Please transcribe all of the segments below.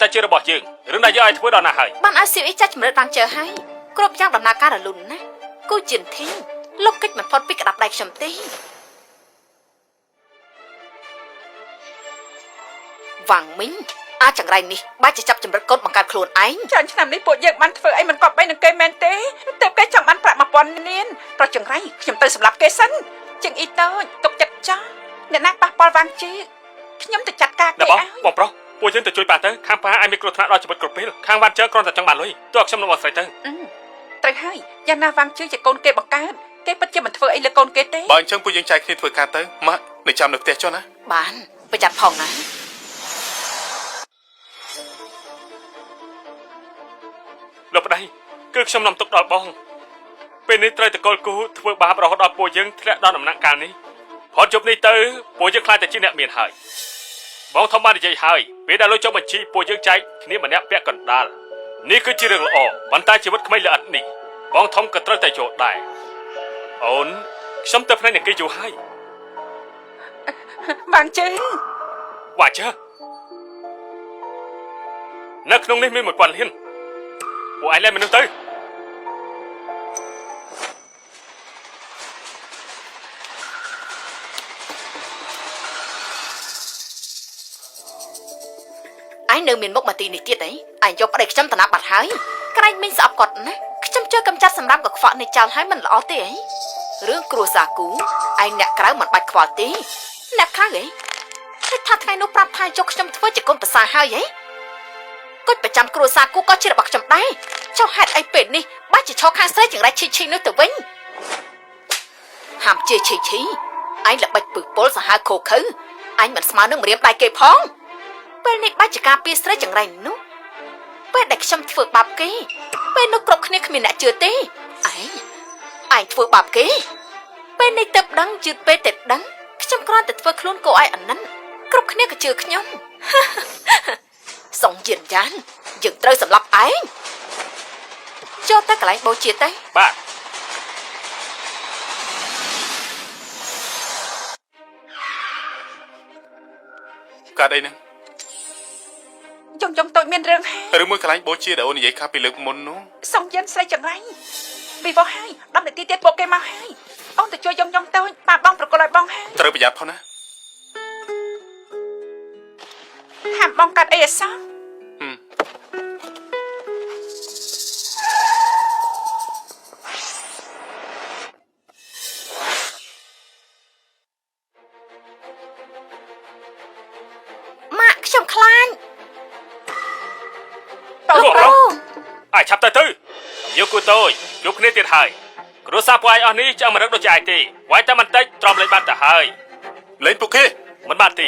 តែជារបស់យើងរឿងដែលយើងឲ្យធ្វើដល់ណាហើយ បានឲ្យសៀវអ៊ីចាច់ជំរឿនបានជើហើយគ្រប់យ៉ាងដំណើរការរលូនណាស់គូជិនធីងលោកកិច្ចមិនផុតពីក្តាប់ដៃខ្ញុំទេវ៉ាងមីងអាចចង្រៃនេះបាច់จะចាប់ជំរិតកូនបង្កើតខ្លួនឯង ច្រើនឆ្នាំនេះពួកយើងបានធ្វើអីមិនគប្បីនឹងគេមែនទេទើបគេចង់បានប្រាក់1000លានប្រចង្រៃខ្ញុំទៅសម្លាប់គេសិនជាងអ៊ីតូចទុកចិត្តចោះអ្នកណាប៉ះពាល់វាងជឺខ្ញុំទៅចាត់ការ ណាបង គេឲ្យ បងប្រុសពួកយើងទៅជួយប៉ាទៅខាងប៉ាអាចមានគ្រោះថ្នាក់ដល់ជីវិតគ្រប់ពេលខាងវ៉ាន់ជើគ្រាន់តែចង់បានលុយទោះខ្ញុំនឹងបងស្រីទៅ ត្រូវហើយយ៉ាងណាវាងជឺជាកូនគេបង្កើតគេពិតជាមិនធ្វើអីលើកូនគេទេ បើអញ្ចឹងពួកយើងចែកគ្នាធ្វើការទៅម៉ាក់នៅចាំនៅផ្ទះចុះណា បានប្រយ័ត្នផងណា លោកប្តីគឺខ្ញុំនាំទុកដល់បងពេលនេះត្រូវតកូលគូធ្វើបាបរហូតដល់ពួកយើងធ្លាក់ដល់ដំណាក់កាលនេះផុតជប់នេះទៅពួកយើងខ្លាចតែជាអ្នកមានហើយបងធំបាននិយាយហើយពេលដែលលុយចុះបញ្ជីពួកយើងចែកគ្នាម្នាក់ពាក់កណ្ដាលនេះគឺជារឿងល្អប៉ុន្តែជីវិតក្មេងល្អិតនេះបងធំក៏ត្រូវតែចូលដែរអូនខ្ញុំទៅផ្នែកនឹងគេយូរហើយ វាងជឺ វ៉ាជើនៅក្នុងនេះមាន1000លានពួកឯងលែងមនុស្សទៅ ឯងនៅមានមុខមកទីនេះទៀតអីឯងយកប្តីខ្ញុំតំណាបាត់ហើយក្រែងមីងស្អប់គាត់ណាខ្ញុំជួយកំចាត់សម្រាប់កខ្វក់នេះចោលហើយមិនល្អទេអីរឿងគ្រួសារគូឯងអ្នកក្រៅមិនបាច់ខ្វល់ទេអ្នកក្រៅអីគេថាថ្ងៃនោះប្រាប់ថាយកខ្ញុំធ្វើជាកូនប្រសាហើយអីគុជប្រចាំគ្រួសារគូក៏ជារបស់ខ្ញុំដែរចុះហេតុអីពេលនេះបាច់ជាឈរខាងស្រីចង្រៃឈីឈីនោះទៅវិញហាមជេរឈីឈីឯងល្បិចពឹសពលសាហាវខូខើឯងមិនស្មើនឹងម្រាមដៃគេផង ពេលនេះបាច់ជាការពារស្រីចង្រៃនោះពេលដែលខ្ញុំធ្វើបាបគេពេលនោះគ្រប់គ្នាគ្មានអ្នកជឿទេឯងឯងធ្វើបាបគេពេលនេះទៅដឹងយឺតពេលទៅដឹងខ្ញុំគ្រាន់តែធ្វើខ្លួនគួរឲ្យអាណិតគ្រប់គ្នាក៏ជឿខ្ញុំ សុងយិនយ៉ានយើងត្រូវសម្លាប់ឯងចូលទៅកន្លែងបូជាទៅ បាទ កើតអីហ្នឹង ចុងចុងតូចមានរឿងហើយ ឬមួយកន្លែងបូជាដែលអូននិយាយកាលពីលើកមុននោះ សុងយិនស្រីចង្រៃវីវហើយ10នាទីទៀតពួកគេមកហើយអូនទៅជួយយងយងតូចប៉ាបងប្រកល់ឲ្យបងហើយ ត្រូវប្រយ័ត្នផងណា ហាមបងកាត់អីអសោះ ហឹម ម៉ាក់ខ្ញុំខ្លាច បង ប្រុសអាចឆាប់ទៅទៅយកគូតូចជួបគ្នាទៀតហើយគ្រួសារពួកឯងអស់នេះចង់មករឹកដូចជាឯងទេវាយតែបន្តិចទ្រាំលេងបានទៅហើយ លេងពួកគេ មិនបានទេ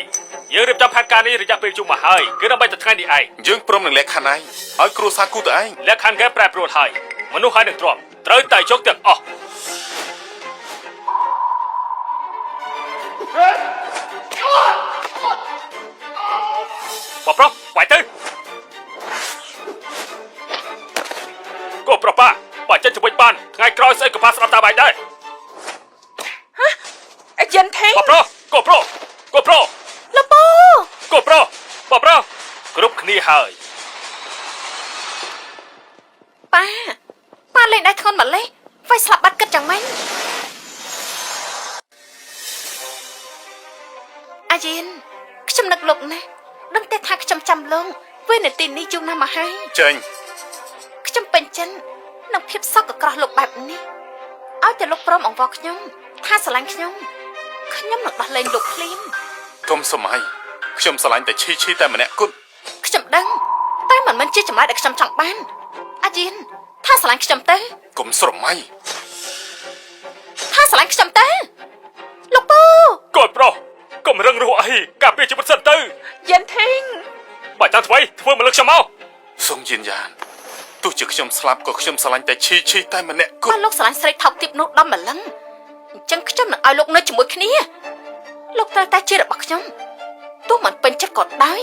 យើងរៀបចំផែនការនេះរយៈពេលយូរមកហើយគឺដើម្បីតែថ្ងៃនេះឯង យើងព្រមនឹងលក្ខខណ្ឌឯងឲ្យគ្រួសារគូទៅឯង លក្ខខណ្ឌគេប្រែប្រួលហើយមនុស្សហើយនឹងទ្រាំត្រូវតែយកទាំងអស់បងប្រុសវាយទៅគោប្រុសប៉ាបើចិត្តជួយបានថ្ងៃក្រោយស្អីក៏ប៉ាស្ដាប់តាមឯងដែរ អយិនធី បងប្រុសគោប្រុសគោប្រុស លពូ គោប្រុសបងប្រុសគ្រប់គ្នាហើយ ប៉ាប៉ាលេងដៃធ្ងន់ម្លេះវាយស្លាប់បាត់គិតយ៉ាងម៉េចអាយិនខ្ញុំនឹកលោកណាស់ដឹងតែថាខ្ញុំចាំលោកវេនាទីនេះយូរណាស់មកហើយ ចេញ ខ្ញុំពេញចិត្តនឹងភាពសោកកក្រោះលោកបែបនេះឲ្យតែលោកព្រមអង្វរខ្ញុំថាស្រឡាញ់ខ្ញុំខ្ញុំនឹងដោះលែងលោកភ្លាមក ុំសម័យខ្ញុំស្រឡាញ់តែឈីឈីតែម្នាក់គត់ ខ្ញុំដឹងតែមិនមែនជាចម្លើយដែលខ្ញុំចង់បានអាយិនថាស្រឡាញ់ខ្ញុំទៅ កុំស្រមៃ ថាស្រឡាញ់ខ្ញុំទៅលោកពូ កូនប្រុសកុំរឹងរូសអីការពារជីវិតសិនទៅ យិនធីង បើចង់ធ្វើអីធ្វើមកលើកខ្ញុំមក សុងយិនយ៉ានទោះជាខ្ញុំស្លាប់ក៏ខ្ញុំស្រឡាញ់តែឈីឈីតែម្នាក់គ បើ ត់ លោកស្រឡាញ់ស្រីថោកទាបនោះដល់ម្លឹងអញ្ចឹងខ្ញុំនឹងឲ្យលោកនៅជាមួយគ្នាលោកត្រូវតែជារបស់ខ្ញុំទោះមិនពេញចិត្តក៏ដោយ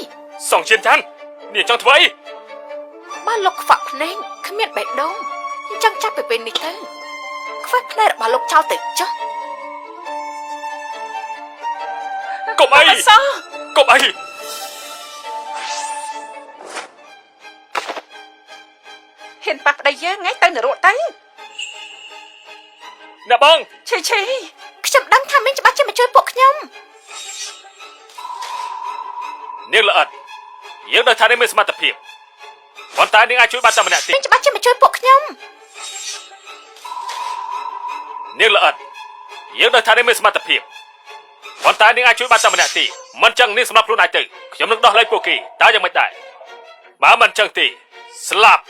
សងជានចាន់នេះចង់ធ្វើអី បើលោកខ្វាក់ភ្នែកគ្មានបេះដូងអញ្ចឹងចាប់ពីពេលនេះទៅខ្វះភ្នែករបស់លោកចោលទៅចុះ កុំអី អសោះ កុំអី ហ៊ានប៉ះប្តីយើងហ៎ទៅនរកទៅ អ្នកបង ឈីឈី ខ្ញុំដឹងថាមីងច្បាស់ជាមកជួយពួកខ្ញុំ នាងល្អិតយើងដឹងថានាងមានសមត្ថភាពប៉ុន្តែនាងអាចជួយបានតែម្នាក់ទេ មីងច្បាស់ជាមកជួយពួកខ្ញុំ នាងល្អិតយើងដឹងថានាងមានសមត្ថភាពប៉ុន្តែនាងអាចជួយបានតែម្នាក់ទេមិនចឹងនាងសម្រាប់ខ្លួនឯងទៅខ្ញុំនឹងដោះលែងពួកគេតើយ៉ាងម៉េចដែរបើមិនចឹងទេស្លាប់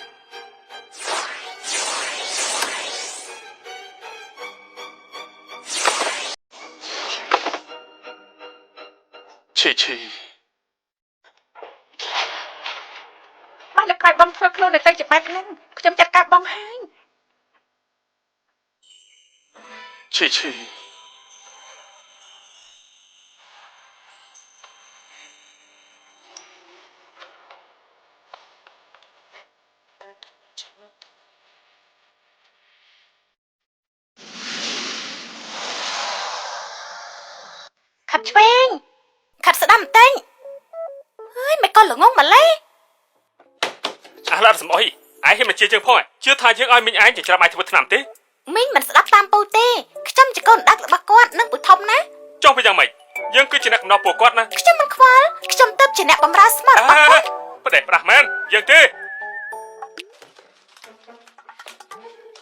ឈីឈី បានលើក្រោយបងធ្វើខ្លួនឲ្យទៅជាបែបហ្នឹងខ្ញុំចាត់ការបងហើយ ឈីឈី ខាត់ឆ្វេងខាត់ស្ដាំបន្តិចហើយមិនក៏ល្ងងម្លេះ អះឡាត់សំអុយឯងហ៊ានមកជាយើងផងឯងជឿថាយើងឲ្យមីងឯងចិញ្ច្រាំឯងធ្វើថ្នាំទេ មីងមិនស្ដាប់តាមពូទេខ្ញុំជាកូនដាច់របស់គាត់និងពូធំណា ចុះវាយ៉ាងម៉េចយើងគឺជាអ្នកកំណត់ពួកគាត់ណា ខ្ញុំមិនខ្វល់ខ្ញុំទៅជាអ្នកបម្រើស្មោះរបស់គាត់ ប្រដេះប្រាស់មែនយើងទេ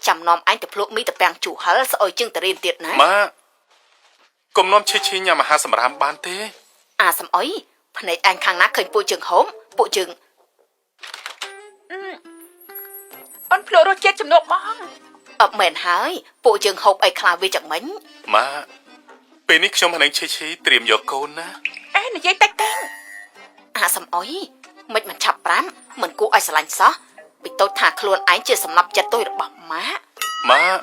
ចាំនាំឯងទៅភ្លក់មីតពាំងជូហិលស្អុយជាងតរៀនទៀតណា ម៉ាក់កុំនាំឈីឈីញ៉ាំអាហារសម្រាមបានទេ អាសំអុយភ្នែកឯងខាងណាឃើញពួកជើងហូមពួកជើង អូនភ្លក់រសជាតិជំនួបបង អត់មែនហើយពួកជើងហូបអីខ្លះវាចឹងមិញ ម៉ាក់ពេលនេះខ្ញុំនិងឈីឈីត្រៀមយកកូនណា អេនិយាយតិចតិច អាសំអុយមិនមិនឆាប់ប្រាំមិនគួរឲ្យស្រឡាញ់សោះពីតូចថាខ្លួនឯងជាសំណប់ចិត្តទុយរបស់ម៉ាក់ ម៉ាក់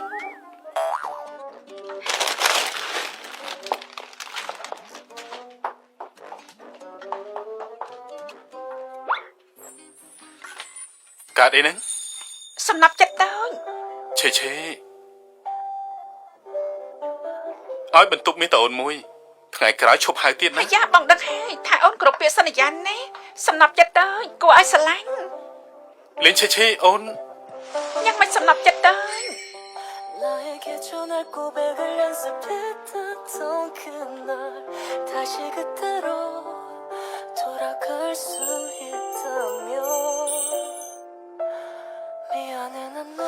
កើតអីហ្នឹង សំណប់ចិត្តតូច ឆេឆេឲ្យបន្ទប់មានតអូនមួយ ថ្ងៃក្រោយឈប់ហៅទៀតណា អាយ៉ាបងដឹងហើយថាអូនគ្រប់ពាក្យសន្យាណាសំណប់ចិត្តតូចគួរឲ្យស្រឡាញ់ លេងឆេឆេអូន ញ៉ាំមិនសំណប់ចិត្តតូច 나에게 전할 고백을 연습했던 그날 다시 그때로 돌아갈 수 있다면 미안해 난너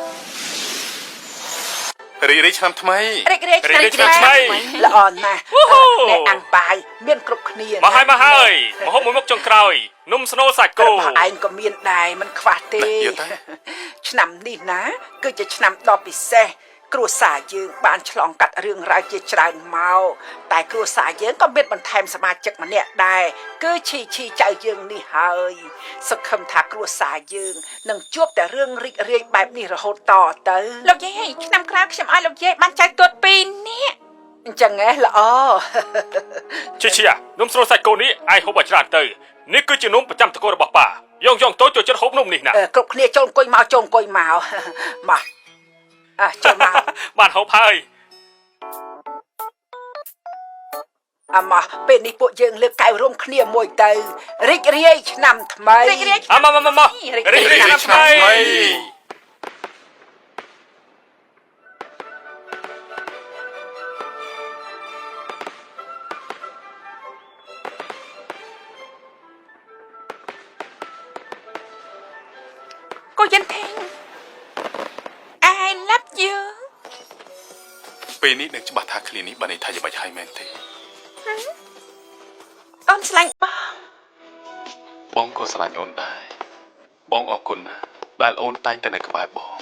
រីករាយឆ្នាំថ្មី រីករាយ រីករាយឆ្នាំថ្មី ល្អណាស់ វូហ៊ូ អ្នកអាំងបាយមានគ្រប់គ្នា មកហើយមកហើយមកហូបមួយមុខចុងក្រោយនំស្នូលសាច់គោ របស់ឯងក៏មានដែរមិនខ្វះទេ ណាយកទៅ ឆ្នាំនេះណា គឺជាឆ្នាំដ៏ពិសេសគ្រួសារយើងបានឆ្លងកាត់រឿងរ៉ាវជាច្រើនមកតែគ្រួសារយើងក៏មានបន្ថែមសមាជិកម្នាក់ដែរគឺឈីឈីចៅយើងនេះហើយសង្ឃឹមថាគ្រួសារយើងនឹងជួបតែរឿងរីករាយបែបនេះរហូតតទៅលោកយាយឆ្នាំក្រោយខ្ញុំឲ្យលោកយាយបានចៅទួតពីរនាក់អញ្ចឹងហ៎ល្អ ឈីឈីអានំស្នូលសាច់គោនេះឯងហូបឲ្យច្រើនទៅនេះគឺជានំប្រចាំតកូលរបស់ប៉ាយ៉ងយ៉ងតូចចូលចិត្តហូបនំនេះណា អឺគ្រប់គ្នាចូលអង្គុយមកចូលអង្គុយមក មកអ่ะចូលមក បានហូបហើយ អមកពេលនេះពួកយើងលើកកែវរួមគ្នាមួយទៅរីករាយឆ្នាំថ្មីរីករាយ អមកមកមក រីក រី រាយ ករាយឆ្នាំថ្មី កូយិនថេង I love you ពេលនេះនឹងច្បាស់ថាឃ្លានេះបានន័យថាយ៉ាងម៉េចហើយមែនទេ អូនស្លាញ់បង បងក៏ស្រឡាញ់អូនដែរបងអរគុណណាស់ដែលអូនតែងតែនៅក្បែរបង